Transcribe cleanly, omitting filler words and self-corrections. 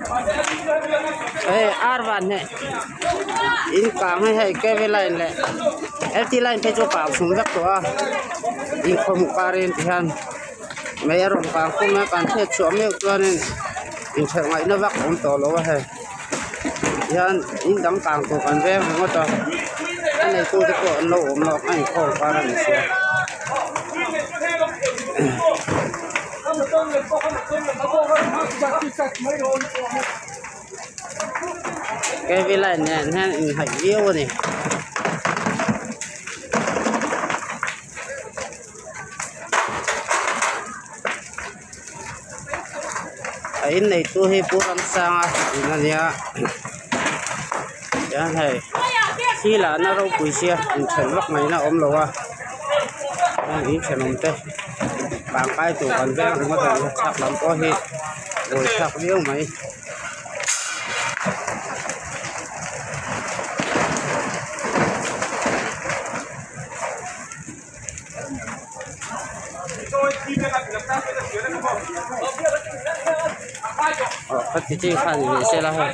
Hei ar van hi in kang hi hei K V line leh L T line phei chu a kang chhung vek tawh a inkhawm karin ti hian mei a rawn kang khum a kan hriat chhuah meuh chuanin inthelh ngaihna vak a awm tawh lo a hei hian in dang kang tur kan veng ringawt a a neitu te pawh an lo awm lo a inkhawm kar a ni sia. K V line nen hian inhnaih viau a ni. A in neitu hi Pu Ramsanga in a nia tihian hei thli lahna ropui sia inthelh vak ngaihna a awm lo a heng in thenawm te kangkai tur kan veng ringawt a ni chhak lam pawh hi buaithlak viau mai. Aw khati chi khan ni ve se la hei.